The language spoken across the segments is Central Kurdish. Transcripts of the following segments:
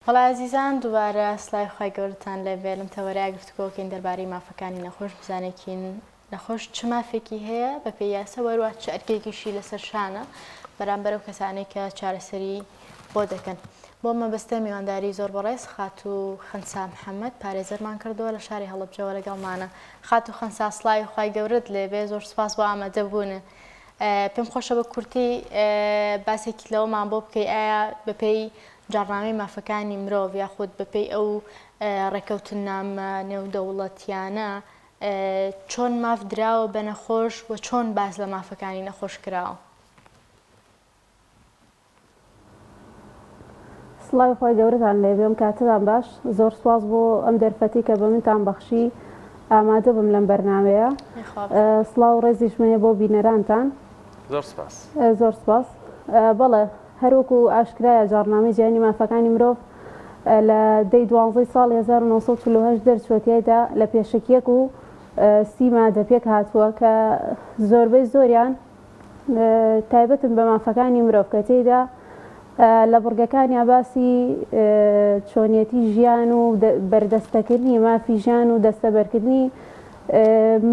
وەڵا ئازیزان دووبارە سڵاوی خوای گەورەتان لێبێ لەم تەوەرەیا گفتوگۆکەین دەربارەی مافەکانی نەخۆش بزانێکین نەخۆش چ مافێکی هەیە بەپێی یاسا وەروا چ ئەرکێکیشی لەسەر شانە بەرامبەر ئەو کەسانەی کە چارەسەری بۆ دەکەن بۆ مەبەستە میوانداری زۆر بەڕێز خاتوو خەنسا محەممەد پارێزەرمان کردووە لە شاری هەڵەبجەوە لەگەڵمانە خاتوو خەنسا سڵاوی خوای گەورەت لێبێ زۆر سپاس بۆ ئامادەبوونت پێم خۆشە بە کورتی باسێکی لەوەمان بۆ بکەی ئایا بەپێی جاڕنامەی مافەکانی مرۆڤ یاخود بەپێی ئەو ڕێکەوتننامە نێودەوڵەتیانە چۆن ماف دراوە بە نەخۆش و چۆن باس لە مافەکانی نەخۆش کراوە؟ سڵاوی خوای گەورەتان لێبێ ئەم کاتەتان باش زۆر سوپاس بۆ ئەم دەرفەتی کە بە منتان بەخشی ئامادە بم لەم بەرنامەیە سڵاو و ڕێزیشم هەیە بۆ بینەرانتان زۆر سپاس زۆر سپاس بەڵێ هەروەکو ئاشکرایە جاڕنامەی جیهانی مافەکانی مرۆڤ لە دەی دوانزەی ساڵی 1948 دەرچووە تیایدا لە پێشەکیەک و سی مادە پێک هاتووە کە زۆربەی زۆریان تایبەتن بە مافەکانی مرۆڤ کە تێیدا لە بڕگەکانیا باسی چۆنیەتی ژیان و بەردەستەکردنی مافی ژیان و دەستەبەرکردنی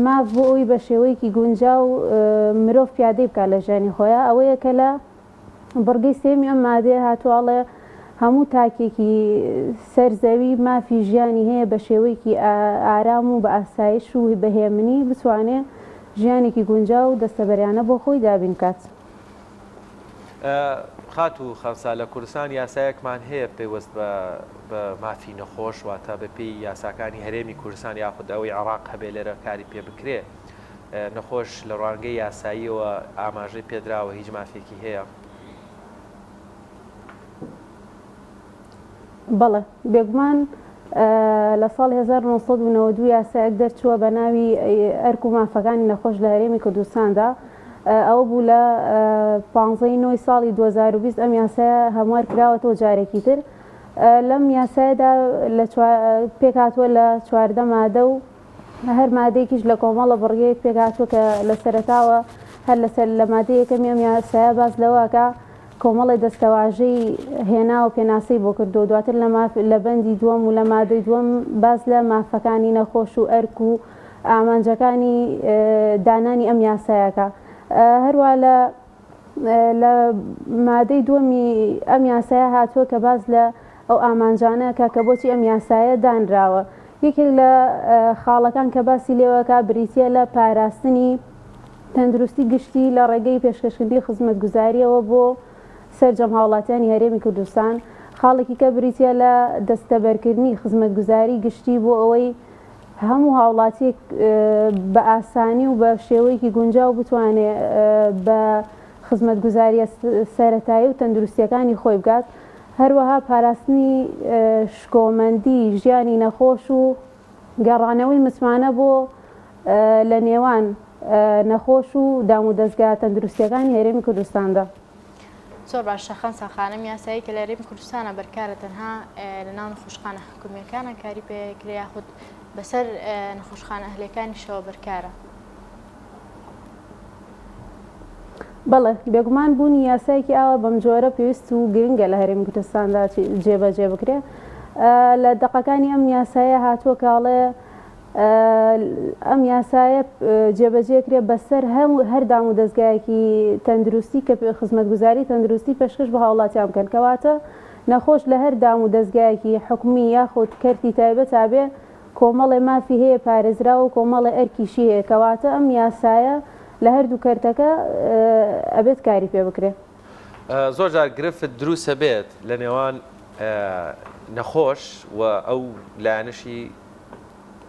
ماف بۆ ئەوی بە شێوەیەکی گونجاو مرۆڤ پیادەی بکات لە ژیانی خۆیا ئەوەیە کە لە بڕگەی سێیەمی ئەم مادەیە هاتووە ئەڵێ هەموو تاکێکی سەر زەوی مافی ژیانی هەیە بە شێوەیەکی ئارام و بە ئاسایش و بە هێمنی بتوانێ ژیانێکی گونجاو و دەستەبەریانە بۆ خۆی دابین بکات. خاتوو خەنسا لە کوردستان یاسایەکمان هەیە پەیوەست بە بە مافی نەخۆش واتە بە پێی یاساکانی هەرێمی کوردستان یاخود ئەوەی عێڕاق هەبێ لێرە کاری پێ بکرێ نەخۆش لە ڕوانگەی یاساییەوە ئاماژەی پێدراوە هیچ مافێکی هەیە؟ بەڵێ بێگومان لە ساڵی 1992 یاسایەک دەرچووە بە ناوی ئەرک و مافەکانی نەخۆش لە هەرێمی کوردستاندا ئەوە بوو لە پانزەی نۆی ساڵی 2020 ئەم یاسایە هەموار کراوەتەوە جارێکی تر لەم یاسایەدا لە پێکهاتووە لە 14 مادە و هەر مادەیەکیش لە کۆمەڵە بڕگەیەک پێکهاتووە کە لە سەرەتاوە هەر لەسەر لە مادەی یەکەمی ئەم یاسایە باس لەوە ئەکا کۆمەڵێ دەستەواژەی هێناوە پێناسەی بۆ کردووە دواتر لە ماف لە بەندی دووەم و لە مادەی دووەم باس لە مافەکانی نەخۆش و ئەرک و ئامانجەکانی دانانی ئەم یاسایەکە هەروە لە لە مادەی دووەمی ئەم یاسایە هاتووە کە باس لە ئەو ئامانجانە ئەکا کە بۆچی ئەم یاسایە دانراوە. یەکێک لە خاڵەکان کە باسی لێوە ئەکا بریتییە لە پاراستنی تەندروستی گشتی لە ڕێگەی پێشکەشکردنی خزمەتگوزارییەوە بۆ سەرجەم هاوڵاتیانی هەرێمی کوردستان. خاڵێکی کە بریتییە لە دەستەبەرکردنی خزمەتگوزاری گشتی بۆ ئەوەی هەموو هاوڵاتیەک بە ئاسانی و بە شێوەیەکی گونجاو بتوانێ بە خزمەتگوزارییە سەرەتایی و تەندروستییەکانی خۆی بگات، هەروەها پاراستنی شکۆمەندی ژیانی نەخۆش و گەڕانەوەی متمانە بۆ لە نێوان نەخۆش و دامودەزگا تەندروستییەکانی هەرێمی کوردستاندا. زۆر باشە خەنسا خانم، یاسایی کە لە هەرێمی کوردستانا بەرکارە تەنها لەناو نەخۆشخانە حکومییەکانا کاری پێ ئەکرێ یاخود بەسەر نەخۆشخانە ئەهلیەکانیشەوە بەرکارە؟ بەڵێ، بێگومان بوونی یاسایەکی ئاوا بەمجۆرە پێویست و گرنگە لە هەرێمی کوردستاندا جێبەجێ بکرێ. لە دەقەکانی ئەم یاسایە هاتووە کە ئەڵێ ئەم یاسایە جێبەجێ کرێ بەسەر هەر دام و دەزگایەکی تەندروستی کە خزمەتگوزاری تەندروستی پێشکەش بە هاوڵاتیان بکەن کەواتە نەخۆش لە هەر دام و دەزگایەکی حکومی یاخود کەرتی تایبەتا بێ کۆمەڵێ مافی هەیە پارێزراوە و کۆمەڵێ ئەرکیشی هەیە کەواتە ئەم یاسایە لە هەردوو کەرتەکە ئەبێت کاری پێ بکرێ. زۆر جار گرفت دروست ئەبێت لە نێوان نەخۆش و ئەو لایەنەشی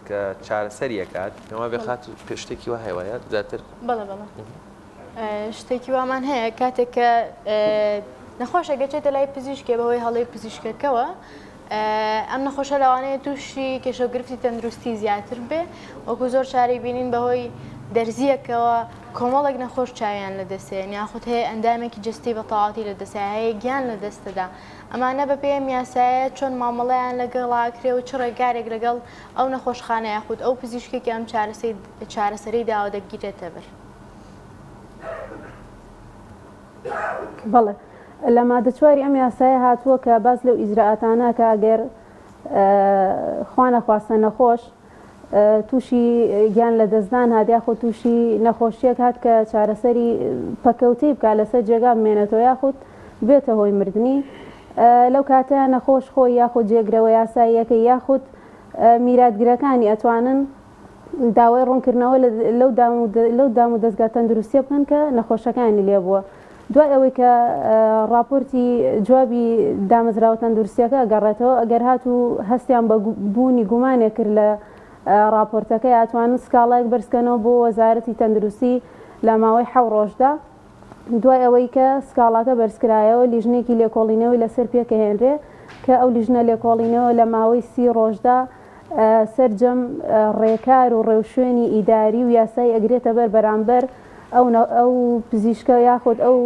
کە چارەسەری ئەکات پێم وابێ خاتوو پێ شتێکی وا هەیە وایە زیاتر؟ بەڵێ بەڵێ شتێکی وامان هەیە کاتێک کە نەخۆشێک دەچێتە لای پزیشکێ بەهۆی هەڵەی پزیشکەکەوە ئەم نەخۆشە لەوانەیە تووشی کێشە و گرفتی تەندروستی زیاتر بێ وەکو زۆر چارەی بینین بەهۆی دەرزیەکەوە کۆمەڵێک نەخۆش چاویان لە دەسێن یاخود هەیە ئەندامێکی جستی بە تەواتی لە دەسە هەیە گیان لە دەستەدا ئەمانە بەپێی ئەم یاسایە چۆن مامەڵەیان لەگەڵ ئەکرێ و چ ڕێکارێک لەگەڵ ئەو نەخۆشخانە یاخود ئەو پزیشکێک کە ئەم چارەسەرەی داوە دەگیرێتە بەر؟ بەڵێ. لە مادە چواری ئەم یاسایە هاتووە کە باس لەو ئیجرائاتانە کە ئەگەر خوانەخواستە نەخۆش تووشی گیان لەدەستدان هات یاخود تووشی نەخۆشیەک هات کە چارەسەری پەکەوتەی بکات لەسەر جێگا بمێنێتەوە یاخود بێتە هۆی مردنی لەو کاتەیا نەخۆش خۆی یاخود جێگرەوە یاساییەکەی یاخود میراتگرەکانی ئەتوانن داوای ڕوونکردنەوە لەو لەو دام و دەزگا تەندروستیە بکەن کە نەخۆشەکانی لێبووە. دوای ئەوەی کە ڕاپۆرتی جوابی دامەزراوە تەندروستیەکە ئەگەڕێتەوە، ئەگەر هاتوو هەستیان بە بوونی گومانێک کرد لە ڕاپۆرتەکەی ئەتوانن سکاڵایەک بەرزکەنەوە بۆ وەزارەتی تەندروستی لە ماوەی حەو ڕۆژدا. دوای ئەوەی کە سکاڵاکە بەرزکرایەوە لیژنەیەکی لێکۆڵینەوەی لەسەر پێکەهێنرێ کە ئەو لیژنە لێکۆڵینەوە لە ماوەی سی ڕۆژدا سەرجەم ڕێکار و ڕێوشوێنی ئیداری و یاسایی ئەگرێتە بەر بەرامبەر ئەو ئەو پزیشکە یاخود ئەو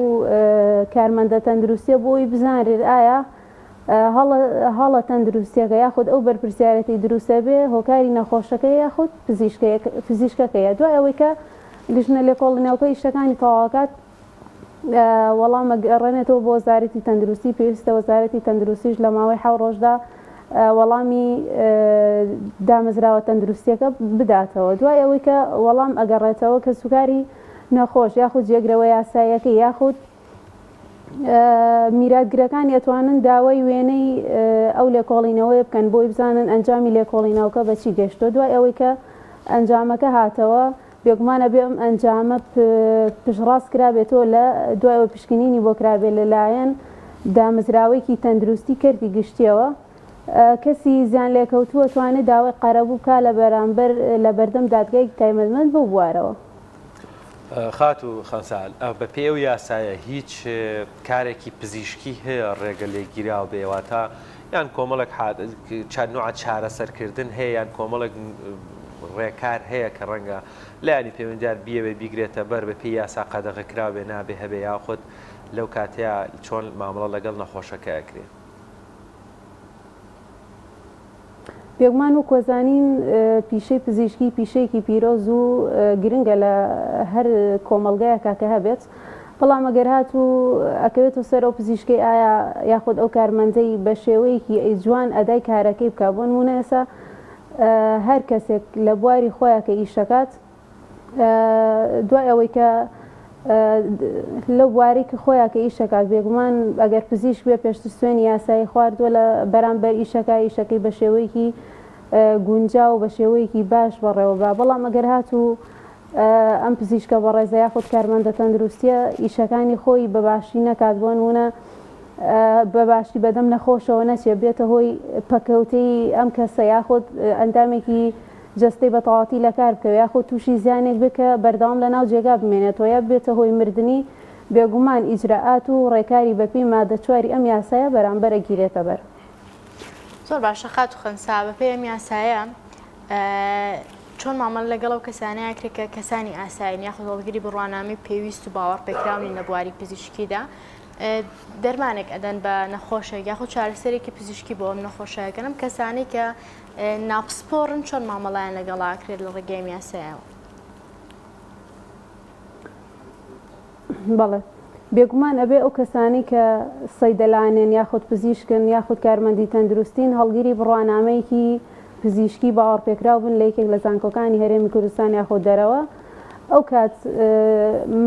کارمەندە تەندروستیە بۆ ئەوی بزانرێت ئایا هەڵە هەڵە تەندروستیەکە یاخود ئەو بەرپرسیارەتی دروستە بێ هۆکاری نەخۆشەکە یاخود پزیشکەکەیە دوای ئەوەی کە لیژنە لێکۆڵینەوەکە ئیشەکانی تەواوکات وەڵام ئەگەڕێنێتەوە بۆ وەزارەتی تەندروستی، پێویستە وەزارەتی تەندروستیش لە ماوەی حەو ڕۆژدا وەڵامی دامەزراوە تەندروستیەکە بداتەوە. دوای ئەوەی کە وەڵام ئەگەڕێتەوە کەسوکاری نەخۆش یاخود جێگرەوە یاساییەکەی یاخود میراتگرەکانی ئەتوانن داوای وێنەی ئەو لێکۆڵینەوەیە بکەن بۆی بزانن ئەنجامی لێکۆڵینەوەکە بە چی گەشتووە. دوای ئەوەی کە ئەنجامەکە هاتەوە بێگومان ئەبێ ئەم ئەنجامە پشتڕاست کرابێتەوە لە دوای ئەوەی پشکنینی بۆ کرابێت لەلایەن دامەزراوەیەکی تەندروستی کەرتی گشتیەوە. کەسی زیانلێکەوتوو ئەتوانێت داوای قەرەبوو بکات لە بەرامبەر لە بەردەم دادگایەکی تایبەتمەند بەو بوارەوە. خاتوو خەنسال، بەپێی ئەو یاسایە هیچ کارێکی پزیشکی هەیە ڕێگە لێگیراو بێ واتە یان کۆمەڵێک نوعە چارەسەرکردن هەیە یان کۆمەڵێک ڕێکار هەیە کە ڕەنگە لایەنی پەیوەندیدار بیەوێت بیگرێتە بەر بە پێی یاسا قەدەغە کراو بێ نابێ هەبێ یاخود لەو کاتەیا چۆن مامەڵە لەگەڵ نەخۆشەکە ئەکرێ؟ بێگومان وەک وەزانین پیشەی پزیشکی پیشەیەکی پیرۆز و گرنگە لە هەر کۆمەڵگایەکا کە هەبێت، بەڵام ئەگەر هاتوو ئەکەوێتە سەر ئەو پزیشکەی ئایا یاخود ئەو کارمەندەی بە شێوەیەکی جوان ئەدای کارەکەی بکا بۆ نموونە ئێستا هەر کەسێک لە بواری خۆیا کە ئیشەکات دوای ئەوەی کە لەو بوارەی کە خۆیا کە ئیشەکات بێگومان ئەگەر پزیشک بێ پێشتر سوێنی یاسایی خواردووە لە بەرامبەر ئیشەکە ئیشەکەی بە شێوەیەکی گونجاو بە شێوەیەکی باش بەڕێوە با بەڵام ئەگەر هاتوو ئەم پزیشکە بەڕێزە یاخود کارمەندە تەندروستیە ئیشەکانی خۆی بە باشی نەکات بۆ نمونە بە باشی بەدەم نەخۆشەوە نەچێ بێتە هۆی پەکەوتەی ئەم کەسە یاخود ئەندامێکی جەستەی بە تەواوەتی لەکار بکەوێ یاخود تووشی زیانێک بێت کە بەردەوام لەناو جێگا بمێنێتەوە یا ببێتە هۆی مردنی، بێگومان ئیجرائات و ڕێکاری بەپێی مادە چواری ئەم یاسایە بەرامبەر ئەگیرێتە بەر. زۆر باشە خاتوو خەنسا، بەپێی ئەم یاسایە چۆن مامەڵە لەگەڵ ئەو کەسانە ئەکرێت کە کەسانی ئاسایین یاخود هەڵگری بڕوانامەی پێویست و باوەڕپێکراو نین لە بواری پزیشکیدا دەرمانێک ئەدەن بە نەخۆشێک یاخود چارەسەرێکی پزیشکی بۆ ئەم نەخۆشە ئەکەن ئەم کەسانەی کە ناپسپۆڕن چۆن مامەڵەیان لەگەڵا ئەکرێت لە ڕێگەی ئەم یاسایەوە؟ بەڵێ بێگومان ئەبێ ئەو کەسانەی کە سەیدەلانێن یاخود پزیشکن یاخود کارمەندی تەندروستین هەڵگری بڕوانامەیەکی پزیشکی باوەڕپێکراو بن لە یەکێک لە زانکۆکانی هەرێمی کوردستان یاخود دەرەوە ئەو کات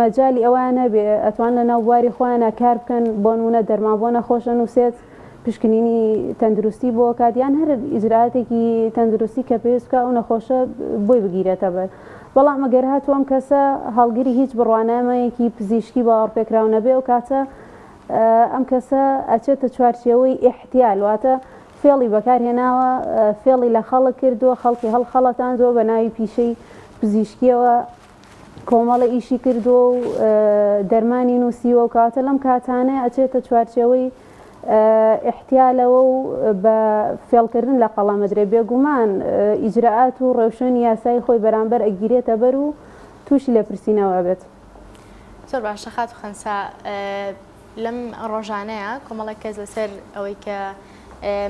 مەجالی ئەویان هەبێ ئەتوان لە ناو بواری خۆیانە کار بکەن بۆ نمونە دەرمان بۆ نەخۆش ئەنووسێت پشکنینی تەندروستی بۆ کات یان هەر ئیجرائاتێکی تەندروستی کە پێویست بکا ئەو نەخۆشە بۆی بگیرێتە بەر بەڵام ئەگەر هاتوو ئەم کەسە هەڵگری هیچ بڕوانامەیەکی پزیشکی باوەڕپێکراو نەبێ ئەو کاتە ئەم کەسە ئەچێتە چوارچێوەی ئیحتیال واتە فێڵی بەکار هێناوە فێڵی لە خەڵک کردووە خەڵکی هەڵخەڵەتاندووە بە ناوی پیشەی پزیشکیەوە کۆمەڵە ئیشی کردووە و دەرمانی نووسیوە و کەواتە لەم کاتانەیە ئەچێتە چوارچێوەی ئیحتیالەوە و بە فێڵکردن لە قەڵەم ئەدرێ، بێگومان ئیجرائات و ڕێوشوێنی یاسایی خۆی بەرامبەر ئەگیرێتە بەر و تووشی لێپرسینەوە ئەبێت. زۆر باشە خاتوو خەنسا، لەم ڕۆژانەیا کۆمەڵێک کەس لەسەر ئەوەی کە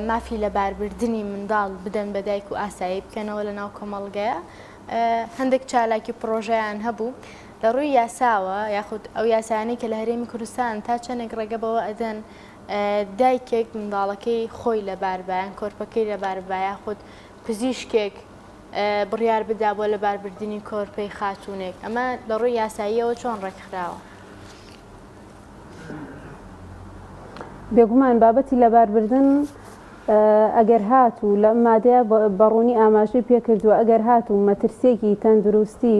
مافی لەباربردنی منداڵ بدەن بە دایک و ئاسایی بکەنەوە لەناو کۆمەڵگەیا هەندێک چالاکی و پڕۆژەیان هەبوو. لە ڕووی یاساوە یاخود ئەو یاسایانەی کە لە هەرێمی کوردستان تا چەندێک ڕێگە بەوە ئەدەن دایکێک منداڵەکەی خۆی لەبار با یان کۆرپەکەی لەبار با یاخود پزیشکێک بڕیار بدا بۆ لەباربردنی کۆرپەی خاتوونێک ئەمە لە ڕووی یاساییەوە چۆن ڕێکخراوە؟ بێگومان بابەتی لەباربردن ئەگەر هاتوو لەم مادەیە بە ڕوونی ئاماژەی پێکردووە ئەگەر هاتوو مەترسیەکی تەندروستی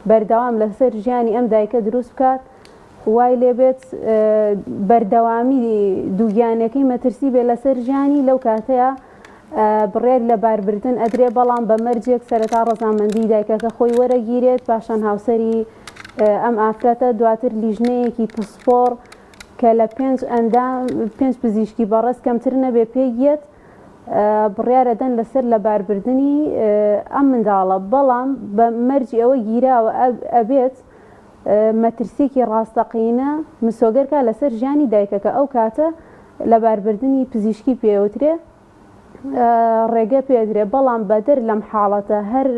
بەردەوام لەسەر ژیانی ئەم دایکە دروست بکات وای لێبێت بەردەوامی دووگیانەکەی مەترسی بێ لەسەر ژیانی لەو کاتەیە بڕیاری لەباربردن ئەدرێ بەڵام بە مەرجێک سەرەتا ڕەزامەندی دایکەکە خۆی وەرەگیرێت پاشان هاوسەری ئەم ئافرەتە دواتر لیژنەیەکی پسپۆڕ کە لە پێنج ئەندام پێنج پزیشکی بەڕێز کەمتر نەبێ پێک یەت بڕیار ئەدەن لەسەر لەباربردنی ئەم منداڵە بەڵام بە مەرجی ئەوە گیراوە ئەبێت مەترسیەکی ڕاستەقینە مسۆگەرکا لەسەر ژیانی دایکەکە ئەو کاتە لەباربردنی پزیشکی پێوترێ ڕێگە پێدرێ بەڵام بەدەر لەم حاڵەتە هەر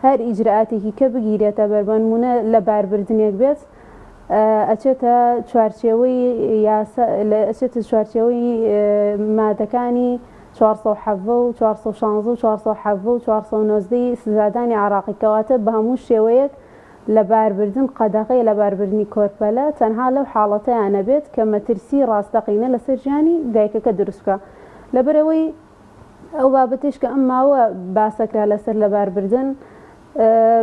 هەر ئیجرائاتێکی کە بگیرێتە بەر بەنمونە لەباربردنێک بێت ئەچێتە چوارچێوەی یاسا ئەچێتە چوارچێوەی مادەکانی 417 و 416 و 417 و 419 ی سزادانی عێراقی کەواتە بە هەموو شێوەیەک لەباربردن قەدەغەیە لەباربردنی کۆرپەلە تەنها لەو حاڵەتەیا نەبێت کە مەترسی ڕاستەقینە لەسەر ژیانی دایکەکە دروست بکا لەبەرئەوەی ئەو بابەتەیش کە ئەم ماوە باسەکرا لەسەر لەباربردن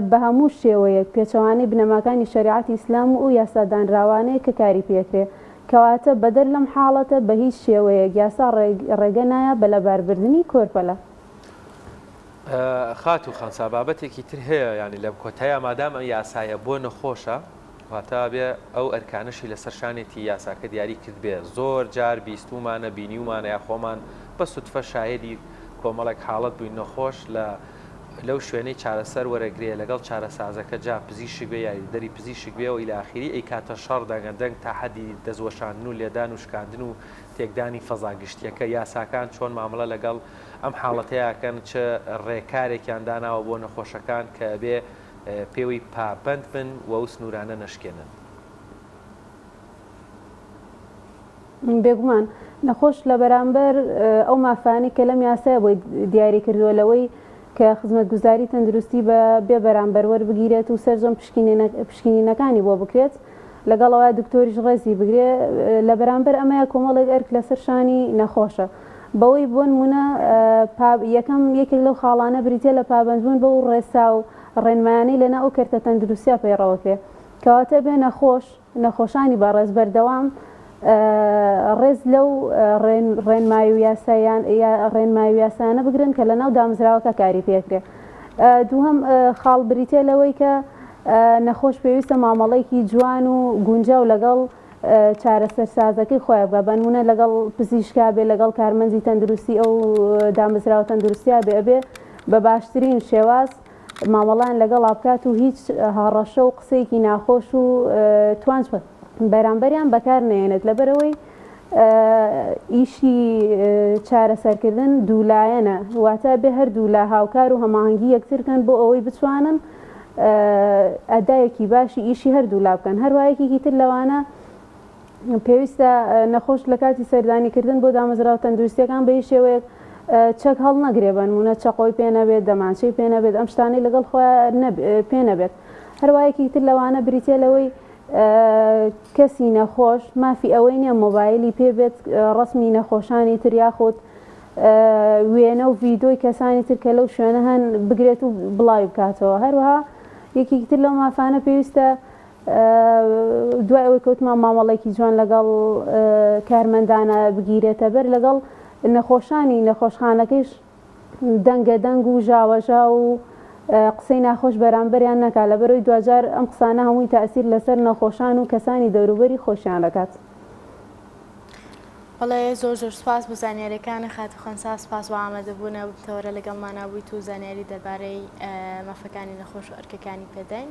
بە هەموو شێوەیەک پێچەوانەی بنەماکانی شەریعەتی ئیسلام و ئەو یاسا دانراوانەیە کە کاری پێکرێ کەواتە بەدەر لەم حاڵەتە بە هیچ شێوەیەک یاسا ڕێگە نایا بە لەباربردنی کۆرپەلە. خاتوو خەنسا بابەتێکی تر هەیە یانی لە کۆتاییا مادام ئەم یاسایە بۆ نەخۆشە واتا بێ ئەو ئەرکانەشی لەسەر شانێتی یاساکە دیاری کردبێ زۆر جار بیستومانە بینیومانە یا خۆمان بە سوتفە شاهێدی کۆمەڵێک حاڵەت بووین نەخۆش لە لەو شوێنەی چارەسەر وەرەگرێ لەگەڵ چارەسازەکە جا پزیشک بێ یاریدەدەری پزیشک بێ و ئیلی ئاخیری ئەیکاتە شەڕ دەنگە دەنگ تا حەدی دەست وەشاندن و لێدان و شکاندن و تێکدانی فەزا گشتیەکە یاساکان چۆن مامەڵە لەگەڵ ئەم حاڵەتەیا کەن چ ڕێکارێکیان داناوە بۆ نەخۆشەکان کە ئەبێ پێوەی پابەند بن و ئەو سنوورانە نەشکێنن؟ بێگومان نەخۆش لە بەرامبەر ئەو مافانەی کە لەم یاسایە بۆی دیاری کردووە لەوەی کە خزمەتگوزاری تەندروستی بە بێ بەرامبەر وەربگیرێت و سەرجەم پشکنینەکانی بۆ بکرێت لەگەڵ ئەوە دکتۆریش ڕێزی بگرێ لە بەرامبەر ئەمەیە کۆمەڵێک ئەرک لەسەر شانی نەخۆشە بەوەی بۆ نموونە یەکەم یەکێک لەو خاڵانە بریتیە لە پابەندبوون بەو ڕێسا و ڕێنمایانەی لەناو ئەو کەرتە تەندروستیا پەیڕەوەکرێ کەواتە بێ نەخۆش نەخۆشانی بەڕێز بەردەوام ڕێز لەو ڕێنمایی و یاسایان ڕێنمایی و یاسایانە بگرن کە لەناو دامەزراوەکە کاری پێکرێ دووهەم خاڵ بریتیە لەوەی کە نەخۆش پێویستە مامەڵەیەکی جوان و گونجاو لەگەڵ چارەسەرسازەکەی خۆیان بکات، بەنموونە لەگەڵ پزیشکا بێ، لەگەڵ کارمەندی تەندروستی ئەو دامەزراوە تەندروستیا بێ، ئەبێ بە باشترین شێواز مامەڵەیان لەگەڵا بکات و هیچ هەڕەشە و قسەیەکی ناخۆش و توانج بەرامبەریان بەکار نەیەنێت، لەبەرئەوەی ئیشی چارەسەرکردن دوولایەنە، واتە ئەبێ هەردوولا هاوکار و هەماهەنگی یەکتر بکەن بۆ ئەوەی بتوانن ئەدایەکی باشی ئیشی هەردوولا بکەن هەروە یەکێکی تر لەوانە پێویستە نەخۆش لە کاتی سەردانیکردن بۆ دامەزراوە تەندروستیەکان بە هیچ شێوەیەک چەک هەڵنەگرێ بەنمونە چەقۆی پێ نەبێت دەمانچەی پێ نەبێت ئەم شتانەی لەگەڵ خۆیان پێ نەبێت هەروە یەکێکی تر لەوانە بریتە لەوەی کەسی نەخۆش مافی ئەوەی نییە مۆبایلی پێ بێت ڕسمی نەخۆشانی تر یاخود وێنە و ڤیدۆی کەسانی تر کە لەو شوێنە هەن بگرێت و بڵاوی بکاتەوە. هەروەها یەکێکی تر لەو مافانە پێویستە دوای ئەوەی کەوتمان مامەڵێکی جوان لەگەڵ کارمەندانە بگیرێتە بەر لەگەڵ نەخۆشانی نەخۆشخانەکەیش دەنگە دەنگ و ژاوەژاو و قسەی ناخۆش بەرامبەریان نەکا لەبەرئەوەی دواجار ئەم قسانە هەمووی تەئسیر لەسەر نەخۆشان و کەسانی دەوروبەری خۆشیان دەکات. بەڵێ زۆر زۆر سوپاس بۆ زانیاریەکانت خاتوو خەنسا سوپاس بۆ ئامادەبوونە بتەوەرە لەگەڵمانا بوویت و زانیاری دەربارەی مافەکانی نەخۆش و ئەرکەکانی پێداین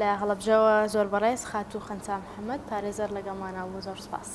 لە هەڵەبجەوە زۆر بەڕێز خاتوو خەنسا محەمەد پارێزەر لەگەڵمانا بوو زۆر سوپاس.